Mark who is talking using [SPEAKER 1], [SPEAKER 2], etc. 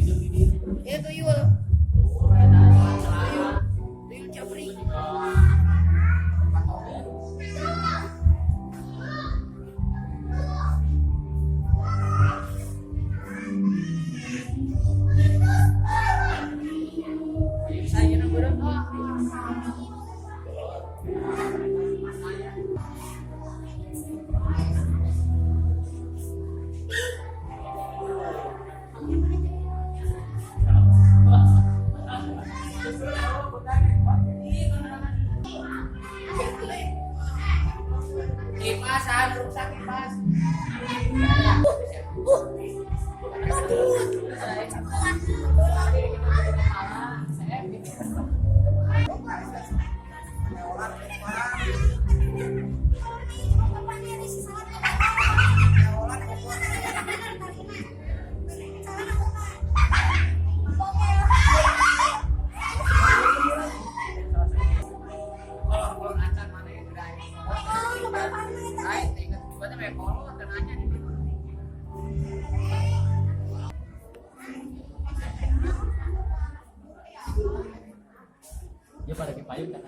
[SPEAKER 1] Ya, tuyul. Tuyul. Tuyul cabri.
[SPEAKER 2] Kipasan, rusak kipas. Kolor-kolor acan mana yang udah aing. Aing teh inget gua teh we kolor teu nanya di dieu.
[SPEAKER 3] Dia pada payung kan.